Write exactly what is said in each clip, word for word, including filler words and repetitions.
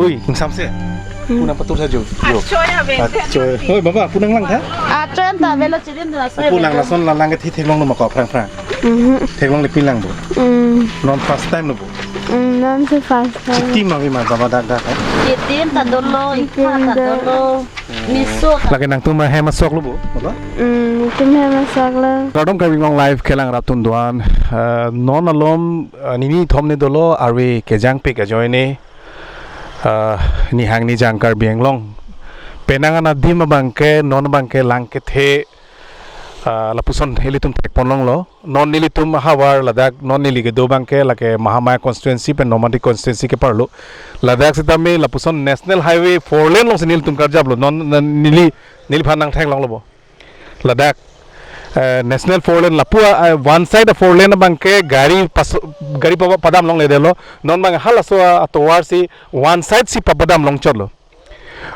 Ui, ingsamse. Hmm. Pu nangpatur sajo. Jo. Achoy abe. Achoy. Oi, baba, pu nanglang tha? Achoy ta avelo, chiri dun achoy. Pu lang avelo. Lason lalang ke thi theklonglo ma ko aphrang aphrang. Mhm. Theklongle pin lang bo. Hmm. Non first time lo bo. Hmm, non si first time. Chitim ave ma baba dak dak, eh? Chitim ta dolo, ipha ta dolo. Miso ta. Lake nangtum ahem asok lo bo, baba? Hmm, nangtum ahem asok lo. Kardom Karbi Anglong Live kelang raptun doan. Eh, non alom, eh, nini thom ne dolo, arve kejangpik ajoine. Ah, nihang nijang Karbi Anglong. Penang an adim abangke, non abangke lang kethe, ah, lapuson ilitum thekponlonglo. Non nelitum ahavar ladak, non neli kedo abangke, lake Mahamaya constituency pen Nomati constituency keparlo. Ladak sitame lapuson National Highway four lane alongsi nelitum karjaplo. Non, non neli, neliphan nangtheklonglo bo. Ladak, eh, National Four Lane lapu, eh, one side a four lane abangke gari pas-, gari pa-, padam longledetlo. Non abang halaso atovar si one side si papadam longchotlo.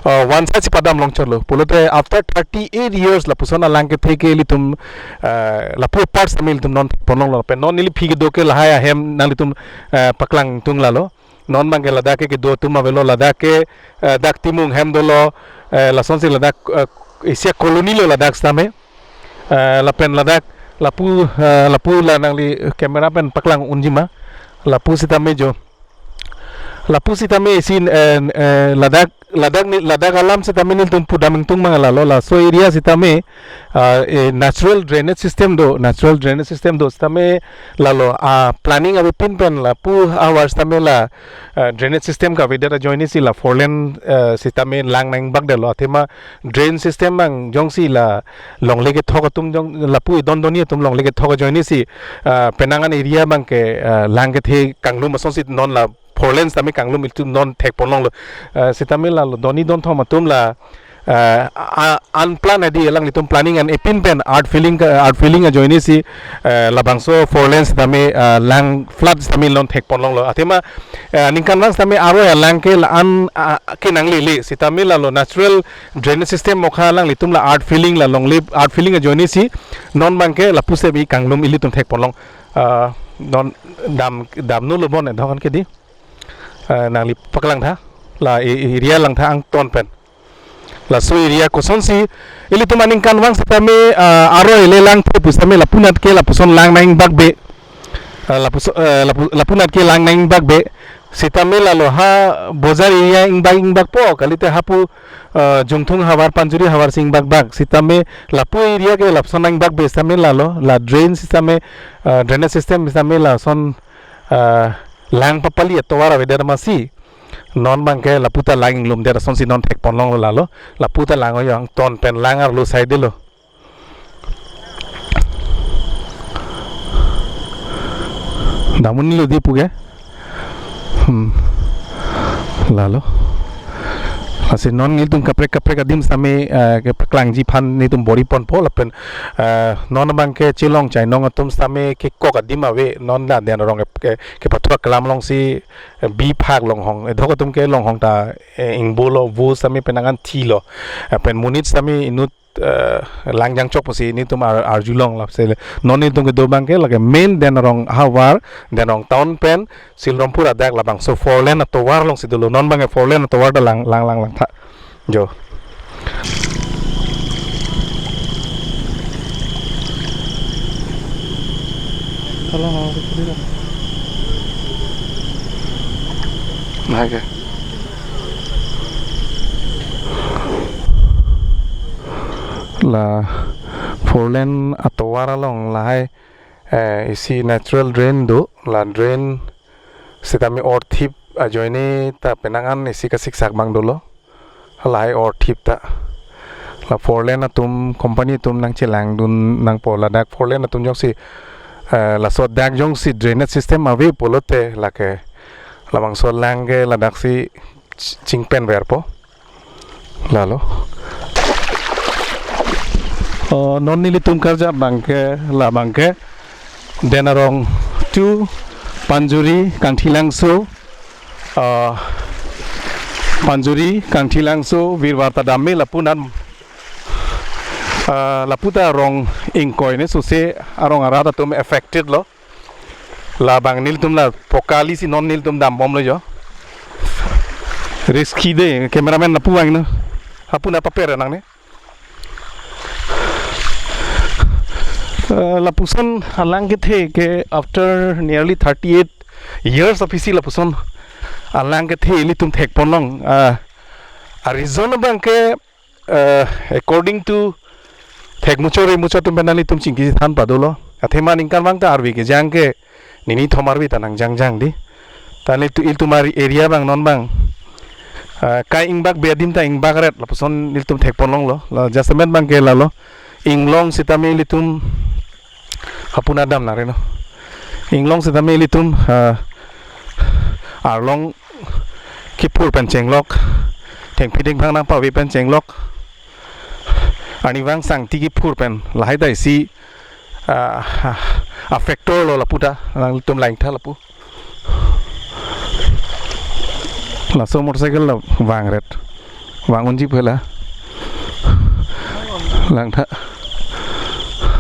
Eh, one side si padam longchotlo. Pulote after thirty-eight years lapuson alang kethe ke ilitum, eh, lapu apart sitame ilitum non ponlonglo. Pen non neliphi kedo ke lahai ahem nanglitum, eh, paklangtung lalo. Non abangke ladak ke kedo atum avelo, ladak ke, eh, dak Timung hem dolo, eh, lasonsi ladak, eh, isi acolony lo ladak sitame. Eh, lapen ladak, lapu, eh, lapu la nangli camera pen paklang unji ma. Lapu sitame jo. Lapu sitame isi, eh, eh, ladak, ladak ne, ladak alam sitame nelitum pudam ingtung ma lalo, laso area sitame, ah, eh, natural drainage system do, natural drainage system do sitame lalo, ah, planning avepin pen lapu ahavar sitame la, ah, drainage system kavedet ajoinesi la four lane, ah, sitame lang nangbakdetlo, athema drain system abang jongsi la longle kethok atum jong lapu idon doni atum longle kethok ajoinesi, ah, penang an area abangke, ah, lang kethe kanglum asonsi non la four lane sitame kanglum ilitum non thekponlonglo. Eh, sitame lalo doni donthom atum la, eh, a-, unplan adi alanglitum planning an epin pen earth filling ka, earth filling ajoinesi, eh, labangso four lane sitame, eh, lang flood sitame non thekponlonglo. Athema, eh, ningkanvang sitame aroi alang ke la-an, ah, ke nanglele sitame lalo natural drainage system mokha alanglitum la earth filling la longle earth filling ajoinesi non abangke lapusi bi kanglum ilitum thekponlong. Ah, non dam, damnu lo bon, eh, dokan ke di. Eh, nangli paklang tha, la e-, area lang tha angton pen. Laso area kosonsi, ilitum aningkanvang sitame, ah, aroi le langthe pusitame lapunat ke lapuson lang nangbakbe. Ah, lapuso-, eh, lapu-, lapunat ke lang nangbakbe. Sitame lalo ha bojar area ingbak ingbakpo, kalite hapu, eh, Jungthung havar Panjuri havar si ingbakbak. Sitame lapu area ke lapuson nangbakbe sitame lalo, la drain sitame, eh, drainage system sitame lason, eh, lang papali atovar avedet amatsi non abangke lapu ta lang inglumdet asonsi non thekponlonglo lalo. Lapu ta lang oyong ton pen lang arlo saidelo. Damun nilo di puke. Hmm. Lalo. Lasi non nelitum kaprek kaprek adim sitame, eh, kepaklangji aphan nelitum bor-iponpo lapen, eh, non abangke chelong chainong atum sitame kekok adim ave non la den arong ke, ke, kepathu aklam alongsi, eh, biphak longhong. Edok atum ke longhong ta, eh, ingbolo vo sitame penang an thilo. Eh, pen monit sitame inut, eh, langjang chok pusi nelitum ar-, arjulong lapse le. Non nelitum kedo abangke lake main den arong havar, den arong town pen, Silrampur adak labangso four lane atovar alongsi dolo. Non abangke four lane atovar ta lang, lang, lang, lang tha. Jo. Lake. La four lane atovar along lahai, eh, isi natural drain do, la drain sitame orthip ajoine ta penang an isi kasiksak abang dolo. Lahai orthip ta. La four lane atum, company atum nangchelangdun nangpo, ladak four lane atum jongsi, eh, laso dak jongsi drainage system ave pulote lake labangso lang ke ladaksi ch-, chingpen verpo. Lalo. Oh, non nelitum karjap abangke, labangke, den arong two, Panjuri, Kangthilangso, ah, Panjuri, Kangthilangso, Virwar ta dam me lapu nat, ah, lapu ta arong ingkoi ne sose arong arat atum affected lo. Labang nelitum la pokali si non nelitum dambomlo jo. Risky de, cameraman lapu vangnon. Hapu na paper nang ne. Eh, lapuson alang kethe ke after nearly thirty-eight years aphi si lapuson alang kethe ilitum thekponlong. Ah, a reason abang ke, eh, according to thekmuchot remuchot atum pen nanglitum chingki than padolo. Athema ningkan abang ta arve kejang ke nini thom arve ta nangjangjang di. Ta nelitum, ilitum ari area abang non abang, ah, kai ingbak be adim ta ingbak ret lapuson ilitum thekponlonglo. La jasemet abang ke lalo. Inglong sitame ilitum hapu na dam nang reno. Inglong sitame ilitum, ah, arlong kiphur pen chenglok, thengpi thengphang nangpave pen chenglok. Arnivang sangti kiphur pen lahai dai si, ah, a factor lo lapu ta, nanglitum langtha lapu. Laso motorcycle la vang ret. Vang unji phela. Langtha.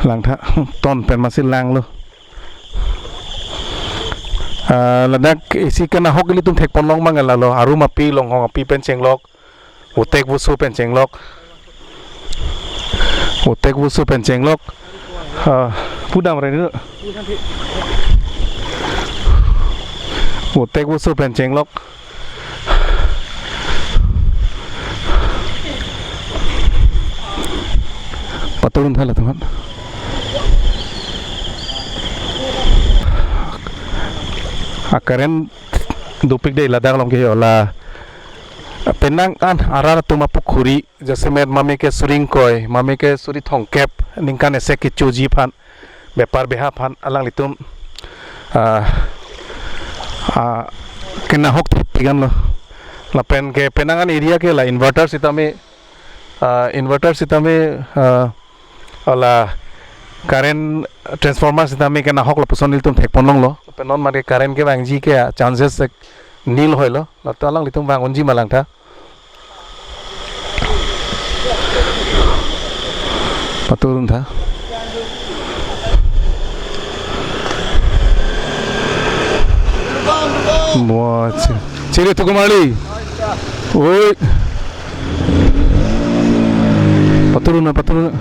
Langtha. Ton pen masi langlo. Ah, ladak isi kenahok ilitum thekponlong abang lalo. Arum api, longhong api pen chenglok. Votek voso pen chenglok. Votek voso pen chenglok. Ah, pudam re ni. Votek voso pen chenglok. Patur untha la teman. A current dopik de ladak along ke yo la. Penang an arat atum apukhuri, jasemet mame ke suri ingkoi, mame ke suri thomkep, ningkan isi kechoji aphan, bepar beha aphan alanglitum, ah, ah, kenahok thekpik anlo. Lapen ke penang an area ke la inverter sitame, ah, inverter sitame, ah, la current transformer sitame kenahok lapuson ilitum thekponlonglo. Lapen non mate current kevangji ke chances nil hoilo. La ta alanglitum vang unji ma langtha. Patur untha. Bo, che-, chiri tukumali. Oi. Patur un na, patur un na.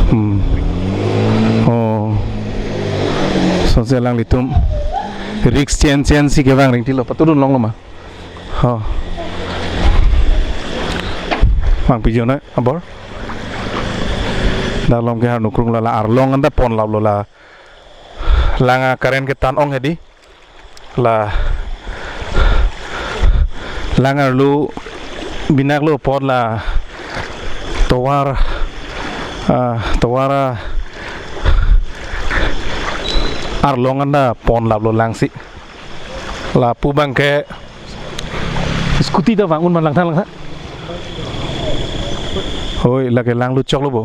Hmm. Oh. Sonsi alanglitum risk chen chen si kevang ringtilo, patur un longlo ma. Ho. Vangpi jo noi, abor. Dak along ke Harnukrung la, la arlong anta ponlaplo la. Lang a current ketan ong hedi. La lang arlo binaklo apot la tovar, ah, tovar, ah, arlong anta ponlaplo lang si. Lapu abang ke scooty ta vang un ma langtha, langtha. Hoi, lake lang lutchoklo bo.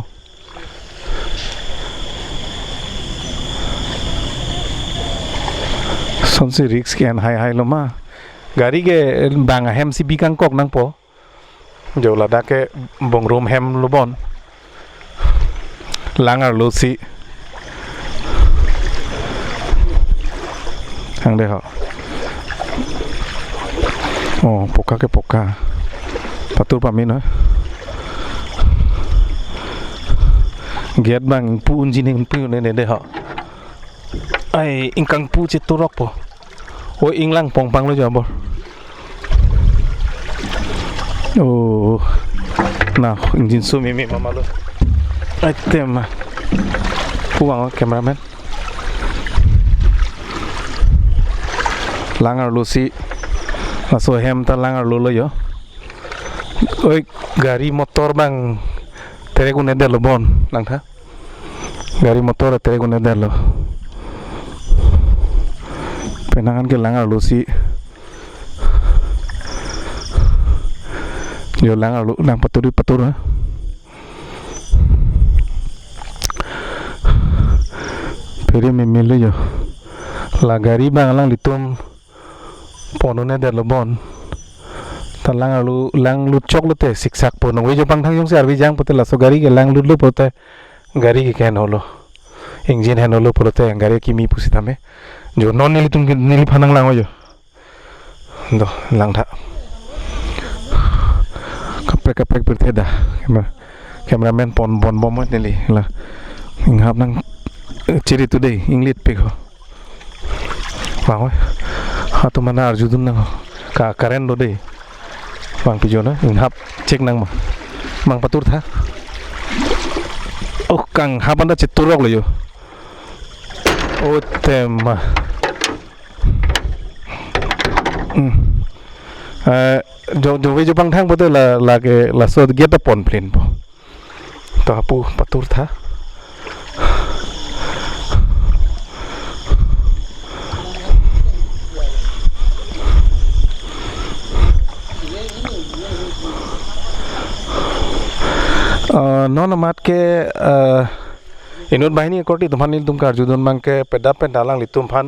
Sonsi risk ke-en hai hai lo ma. Gari ke bang ahem si bi kangkok nangpo. Jo ladak ke bongrum hem lo bon. Lang arlo si. Hang de ho. Oh, poka ke poka. Patur pame noi. Gate abang pu unji ne pu ne ne de ho. Ai, ingkang pu cheturok po. O, inglang pongpang lo jo abor. Oh, na, ingjinso meme mama lo. Ai, tema. Pu vang o cameraman. Lang arlo si. Laso hem ta lang arlo lo jo. Oi, gari motor abang terek un-edetlo bon, langtha. Gari motor terek un-edetlo. Penang an ke lang arlo si. Jo lang arlo, lang patur di patur, ha. Phere meme lo jo. La gari abang alanglitum pon un-edetlo bon. Ta lang arlo, lang lutchok lote siksak po, nongve jo pangthang jongsi arve jang pote laso gari ke lang lutlo pote gari ke keheno lo. Engine heno lo pulote gari kimi pusitame. Jo non nelitum ke neliphan nanglang-o jo. Do, langtha. Kaprek kaprek pirthe da. Camera, cameraman pon pon bom neli la. Inghap nang, eh, chiri today, inglitpik ho. Bang oi. Atum mana arjudun nang ho. Ka current do dei. Bang pijo na, inghap check nang ma. Bang patur tha. Oh, kanghap anta cheturok lo jo. Oh, tema. Hmm. Eh, jo, jo ve jo bang thang po te la, lake, laso gate ta pon plin po. To hapu patur tha. Eh, non amat ke, eh, inut banghini akorte atum aphan nelitum karjudun abang ke peda peda alanglitum aphan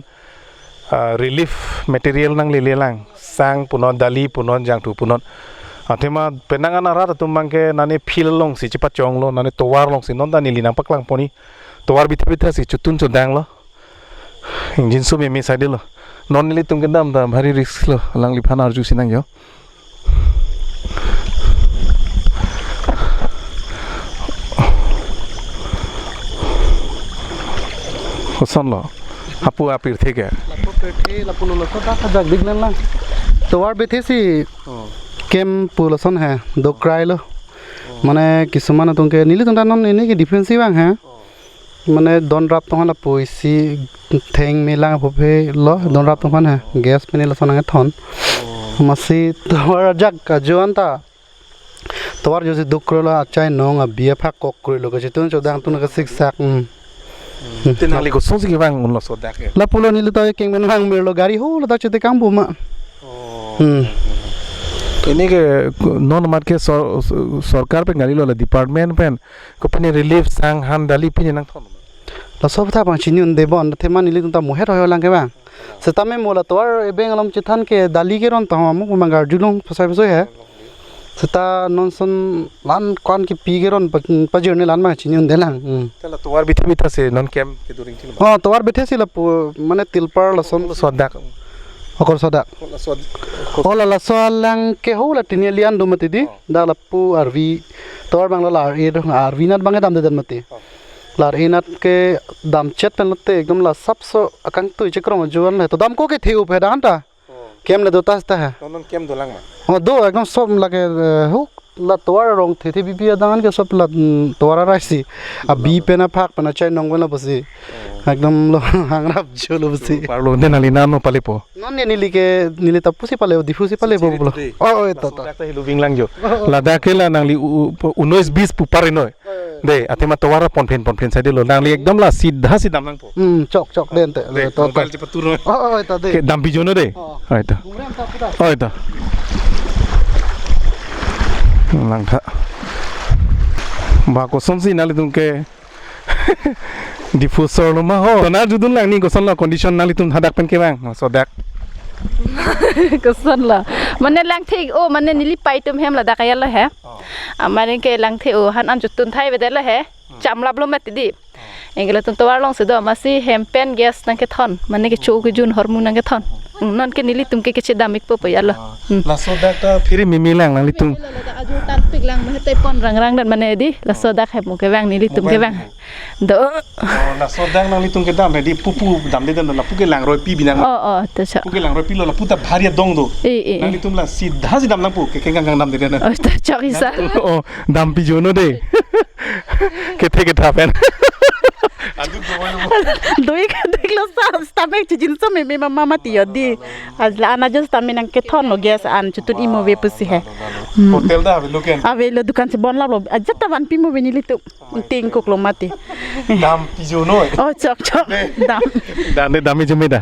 ah, relief material nanglele lang, sang punon, dali punon, jangthu punon. Athema penang an arat atum abang ke nane field alongsi chepachonglo, nane tovar alongsi non ta neli nangpaklang pon-i. Tovar bithe bithe si chotun chodang lo. Ingjinso meme saide lo. Non nelitum kedam ta bhari risk lo, alangliphan arjusi nang jo. Koson lo? Hapu apirthe ke? Lapu pirthe, lapu lo laso ta kajak dik nang lang. Tovar bithe si Oh. Kem pu lason he, dokrai lo. Mane kisuman atum ke, nelitum ta non ini ke difference abang he. Mane don rap tong aphan lapu isi theng melang aphu phe lo, don rap tong aphan he. Gas pen lason nangkethon. Masi tovar ajak ajo anta. Tovar ajo si duk kroi lo, achai nong abi aphak kok kroi lo, kachetun chodang tun kasiksak. Hmm. Hmm. Te nangli kosonsi kevang un laso dak ke? Lapulo neli ta kengmen vang mir lo, gari ho ladak chetekang buma. Oh. Hmm. Ini ke non amat ke sor-, sorkar pen kali lo, la department pen kopine relief sang han dali pine nangthon? Laso aphuthak abang chini un-e bon, athema nelitum ta muhet hoyo lang kevang. Setame mo la tovar ebeng along chethan ke dali keron ta ho, mo kumang garjulong pasai pasoi he. Seta non ason lan kwan kipi keron pa, pajirne lan abang chini un-e lang. Hmm. Te la tovar bithe bithe si non kem kedo ringthi lo? Oh, tovar bithe si lapu mane tilpar lason. Laso dak. Okor sodak. Laso. Oh, la laso alang ke ho la tini lian do mati di. Oh. Dak lapu arvi. Tovar abang la arvi do, arvi anat abang kedam dedan mati. Oh. La arvi anat kedam chet pen lote ekdom la sapso akangtui chekrong ajo an le. To dam ko kethe-o phe dan ta. Oh. Kem le do tas ta ha. Non non kem dolang ma? Oh, do ekdom sob lake, eh, huk la tovar arong thethe bibi adangan ke sob la, mm, tovar arai si. Abi pen aphak pen achai nong pen lapusi. Oh. Ekdom lo hangrap jo lapusi. Parlo den nangli nano palepo? Non ne neli ke, neli ta pusi pale, Diphu si pale. Chiri pulo. Today. Oh, oh, to, to. Laso dak ta helo vinglang jo. Oh, oh. Ladak ke la nangli u-, u-, unois bis pu par noi. De, athema tovar ponphin ponphin saide lo. Nangli ekdom la sidha si dam nangpo. Hmm, chok, chok, den te. De, to, to. Mobile chepatur noi. Oh, oh, to, de. Kedam pijono de. Oh. Oi to. Gungrem ta puta. Oi to. Langtha. Ba kosonsi nanglitum ke Diphu sor lo ma ho. To nang judun lang ni koson lo condition nanglitum hadak pen kevang. Sodak. Koson lo. Mane langthe-o, mane neli pai atum hem ladak ajat lo he. Oh. Amari ke langthe-o, han an chotun thai avedet lo he. Hmm. Chamlap lo mati di. Oh. Anke latum tovar alongsi do, masi hem pen gas nangkethon. Mane kecho kejun hormu nangkethon. Hmm, non ke nelitum ke kechedam-ikpo pu ajat lo. Ah. Hmm. Laso dak ta phiri mimi lang nanglitum. Mimi lo ladak ajo tanpik lang, mehete pon rangrang dan mane di. Laso dak hem kevang nelitum kevang. Mobile. Do. Oh, laso dak nanglitum kedam he di, pupu damde dan lapu ke langroi pi binang. Oh, oh, to chok. Pu ke langroi pi lo, lapu ta bhari adong do. Eh, eh, eh. Nanglitum la sidha si dam nangpo, ke kengkang kang damde dan. Oh, to chok isi. Oh, dam pijono de. Kethe ketha pen. Aduh, do. Doi ka dek lo sa, stamik chijinso meme mama mati jo di. Ajla ana jo stamik nangkethon lo gas an chotun imo ave pusi he. Hmm. Hotel ta avelo ken? Avelo, dukan si bonlap lo. Ajat ta vanpi mo ve nelitum. Ingting kok lo mati. Dam pijono. Oh, chok, chok. Dam. Dam de, dam ejeme da.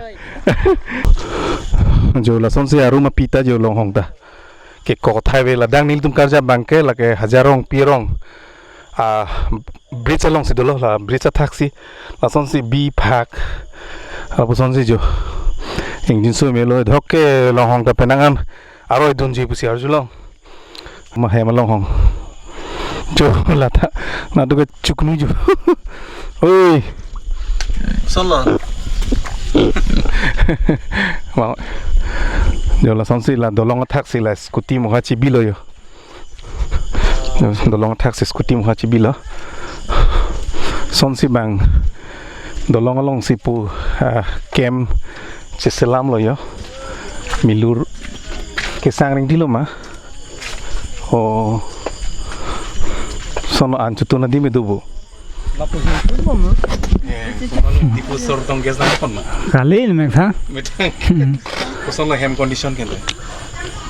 Jo lasonsi arum api ta jo longhong ta. Ke kok thai ave ladak nelitum karjap abang ke lake Hajar Rong, Pi Rong. Ah, bridge alongsi dolo la, bridge athaksi. Lasonsi bi phak. Lapusonsi jo. Ingjinso melo, dhokke longhong ta penang an. Aroi dunji pusi arjulong. Ma hem along hong. Jo, lata. Natu ke chuknu jo. Oi. Solo. Wow. Jo, lasonsi la dolong athak si la scooty mukha chibilo jo. Dolong athak si scooty mukha chibilo. Sonsi bang dolong alongsi pu, ah, kem cheselamlo jo. Milur kesang ring dilo ma. Oh. Sono an chutun adim do bo. Lapu hin pun bom, no? Eh, kumal Diphu sor tong gas na pon ma. Kali ni mek tha. Metang. Koson lo hem condition kente?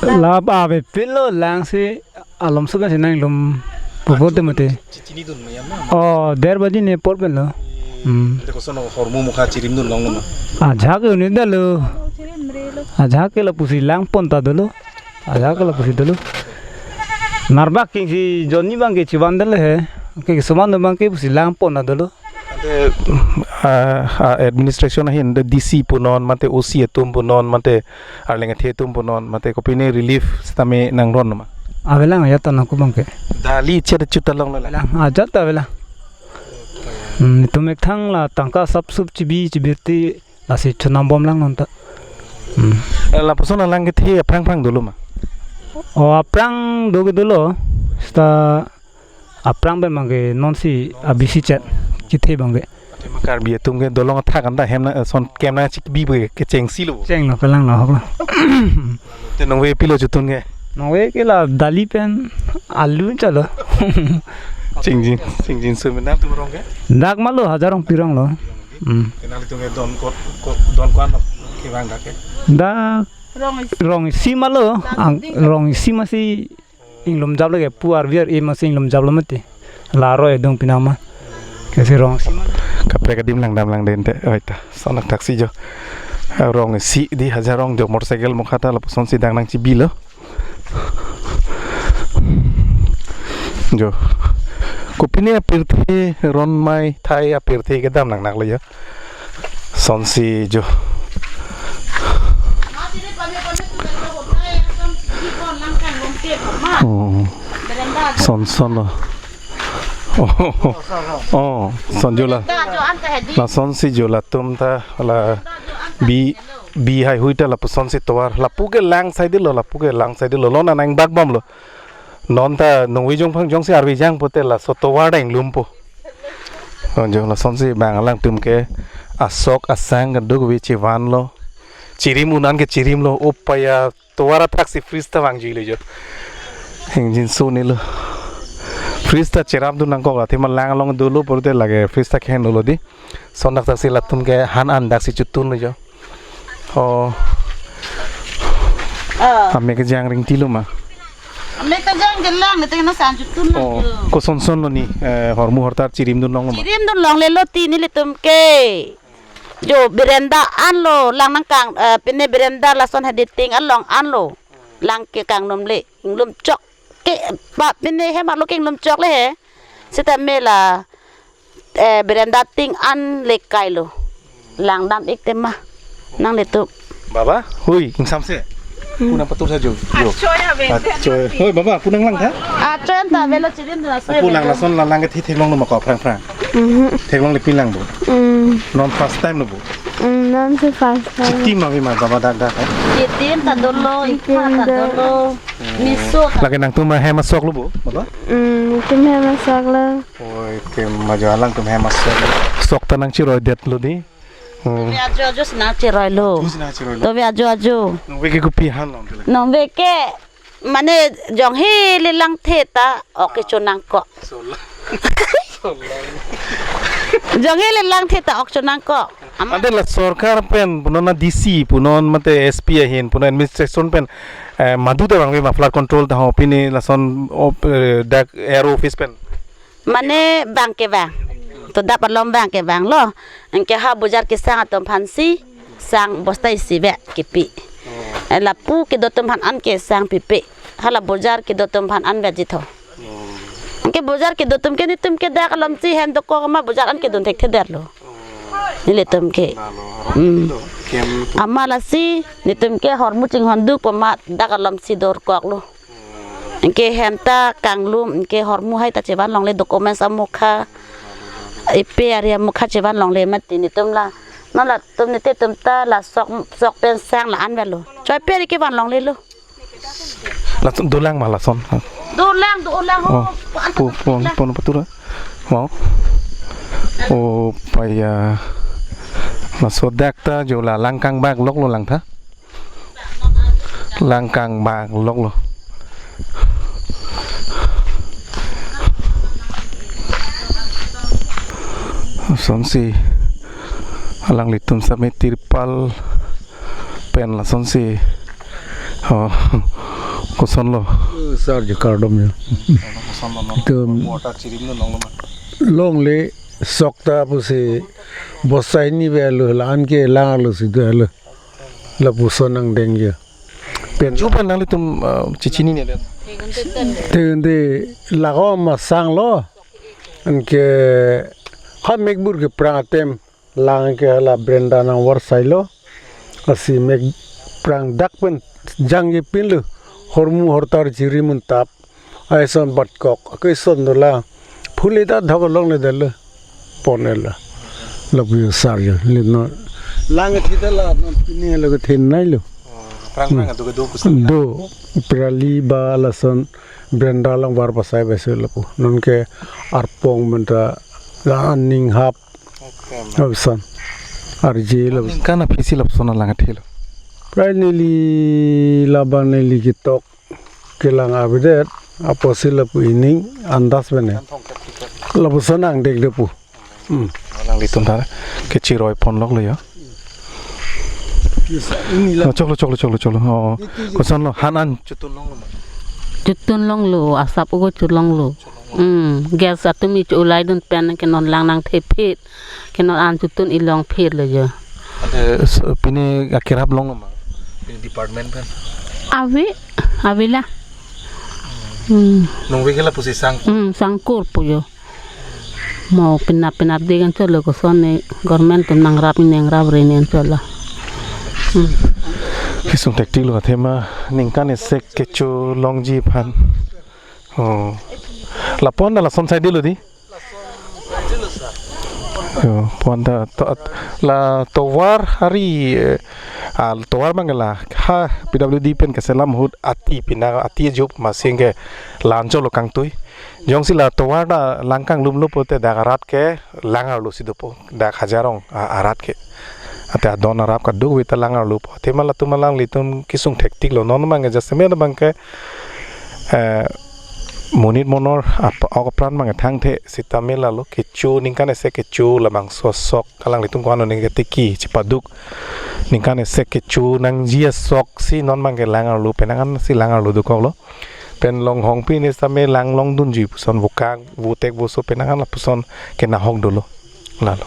Lap ave pilo lang si alom suka si nang lum pupo te mate. Chini dun ma yam na. Oh, der baji ne por pen lo. Hmm. Ante koson lo hormu mukha chirim dun long lo ma. Ajak ke uni dalo. Ajak ke lapusi lang pon ta dolo. Ajak ke lapusi dolo. Narbak king si Johnny bang ke chivan dele he. Ke suman bang ke pusi lang pon ta dolo. Ante, ah, ah, administration ahin the D C punon, mate O C atum punon, mate arleng athe atum punon, mate kopine relief sitame nang ron ma. Avelang ya ta nangku bang ke. Dali chet chuta long la. Avelang, ajat ta avelang. Hmm, itum mek thang la tangka sap sup chibi chibirti lasi chonam bom lang non ta. Hmm. Eh, lapuson alang kethe aphrang phrang dolo ma. Oh, aphrang do ke dolo. Seta aphrang pen bang ke non si abisi chet kethe bang ke. Ante ma Karbi atum ke dolong athak anta hem na, eh, son kem na chik bi ke chengsi lo. Chenglo, kelang lo, hoklo. Te nongve pilo chutun ke? Nongve ke la dali pen alu chalo. Chingjin, chingjin su menang tu rong ke? Dak malo hajar rong pirong lo. Hmm. Kenali tu ke don kot, kot, don kwan lo. Ke bang dak ke? Dak rong isi. Rong isi malo, ang, rong isi masi inglum jablo ke pu arvi ar-e masi inglum jablo mati. La roi dung pinama. Kesi rong isi malo. Kaprek adim langdam langden te. Oi ta, sonak taksi jo. Rong isi di hajar rong jo motorcycle mukha ta lapuson si dang nang chibilo. Jo. Kopine apirthe ron mai thai apirthe kedam nang naklo jo. Sonsi jo. Hmm. Son son lo. Oh, oh, son jo la. Lasonsi jo latum ta la bi, bi haihui ta lapusonsi tovar. Lapu ke lang sai dilo, lapu ke lang sai dilo. Lona nang bak bom lo. Non ta nungvi jong phang jongsi arvi jang pote laso tovar dang lumpo. Non jo lasonsi bang alangtum ke asok asang keduk vi chivan lo. Chirim unan ke chirim lo. Upaya tovar athak si fridge ta vangjuilo jo. Hingjin su nilo. Fridge ta cherap dun nangkok la, thema lang along dolo purte lake fridge ta kehen dolo di. Son dak taksi latum ke han an dak si chutun lo jo. Oh. Ah. Ame kejang ring tilo ma. Ame kejang ke lang, nete na san chutun lo jo. Oh, koson son lo ni, eh, hormu hortar chirim dun long lo ma. Chirim dun longle lo ti nelitum ke. Jo, berenda an lo, lang nangkang, eh, pine berenda lason hadi ting along an lo. Lang ke kangnom le, inglum chok. Ke, pa, pine hem arlo ke inglum chok le he. Sitame la, eh, berenda ting an le kai lo. Langdam ik tema. Nanglitum. Baba, hui, ingsamse. Pu nangpatur sa jo. Jo. Achoy abe. Achoy. Hoi, baba, pu nanglang tha? Achoy ta avelo chirim dun asoy. Pu lang avelo. Lason la lang ke thi theklong lo ma ko phrang phrang. Mhm. Theklong le pin lang bo. Mm. Non first time lo bo. Mm, non si first time. Chitim ave ma baba dak dak, eh? Chitim ta dolo, chitim ikha ta do. Dolo. Miso ta. Lake nangtum hem asok lo bo, baba? Mm, itum hem asok lo. Oi, ke ma jo alangtum hem asok lo. Sok ta nangchiroi det lo di. Hmm. Tumi ajo ajo si nangchiroi lo. Ajo si nangchiroi lo. Tumi ajo ajo. Nongve ke kopi han long tele. Nongve ke mane jonghe le langthe ta ok ke chonangkok. Sola. Sola. Jonghe le langthe ta ok chonangkok. Ama- Ante la sorkar pen punon na D C punon mate S P ahin punon administration pen, eh, madu ta bang ma flood control ta ho pini lason op, eh, dak A R O office pen. Mane bang ke bang. To dap alom bang ke bang lo. Anke ha bojar kesang atum aphan si sang bosta isi ve kepi. Eh, lapu kedo atum aphan an ke sang pipi. Hala bojar kedo atum aphan an ve jitho. Anke bojar kedo atum ke nitum ke dak alom si hem dokok ma bojar an kedun thekthe det lo. Nelitum ke. Hmm. Ama lasi nitum ke hormu chinghon duk pama dak alom si dorkok lo. Anke hem ta kanglum, anke hormu hai ta chevan longle documents amukha. Ipe ari amukha chevan longle mati nitum la. Non latum nelitum ta la sok sok pen sang la-an avelo. Choi peri kevan longlelo. Lason dolang ma lason. Dolang, dolang. Oh, oh, pu, pu, pu, pu, tura. Wow. Oh, paya. Laso dak ta jo la lang kangbak loklo langtha. Lang kangbak loklo. Lasonsi alanglitum same tirpal pen lasonsi, oh, kosonlo. Sar je kardom ya. Itum longle sok ta pusi bosai ni avelo, la-an ke lang arlo si dolo. Lapuson angdeng ya. Pen chupan nanglitum, uh, chechinine. Te de lako masang lo. Anke ha mekbur ke prang atem lang ke la brenda nangvar sailo. Lasi mek prang dak pen jangje pinlo. Hormu hortar chiri muntap. Aison batkok, akeson dolang. Phule ta dhok along le dal. Pon el. Lapu sar jo. Le no. Lang thi ta la non pini lo ke thin nai lo. Prang prang adu ke do pusi. Do. Prali ba lason brenda along var pasai besi lapu. Non ke arpong menta la aning hap. Okay, ma. Avisan. Arje lo. Ningkan aphisi lapuson lang athelo. Prai neli labang neli ketok kelang avedet, apotsi lapu ining andas bene. Lapuson angdeng de pu. Hmm. Alanglitum ta kechiroi ponloklo ya. Ini la. Oh, choklo, choklo, choklo, choklo. Oh, kosonlo han an chotun longlo ma? Chotun longlo, asap ugo chotun longlo. Hmm, gas atum i cho ulai dun pen ke non lang nangthe phit. Ke non an chotun i long phit lo jo. Ante s-, pine akerap longlo ma? Pine department pen? Ave, ave la. Hmm. Nungve ke lapusi sang. Hmm, sangkur pu jo. Mo penap penap de kan cholo koson ne government atum nangrap ne nangrap re ne cholo. Hmm. Kesung thektik lo athema ningkan isi kecho longji aphan. Oh. Lapu-an ta lason sai dilo di. Yo, pu-an ta to-, la tovar hari, eh, ah, tovar abang la ha P W D pen keselam ahut ati pina ati ajup masing ke la-an cholo kangtui. Jongsi la tovar ta lang kanglumlo pute dak arat ke lang arlo si dopo, dak Hajarong a-, arat ke. Ante adon arap kadokave ta lang arlo po. Athema latum alanglitum kesung thektik lo, non abang ke jasemet abang ke, eh, monit monor ap-, ok apran abang thangthe sitame lalo kecho ningkan isi kecho labangso sok alanglitum ko-an neke tiki chipaduk ningkan isi kecho nangji asok si non abang ke lang arlo penang an si lang arlo dokoklo. Pen longhong pine sitame lang longdunji puson vokak votek voso penang an lapuson ke nahok dolo. Lalo.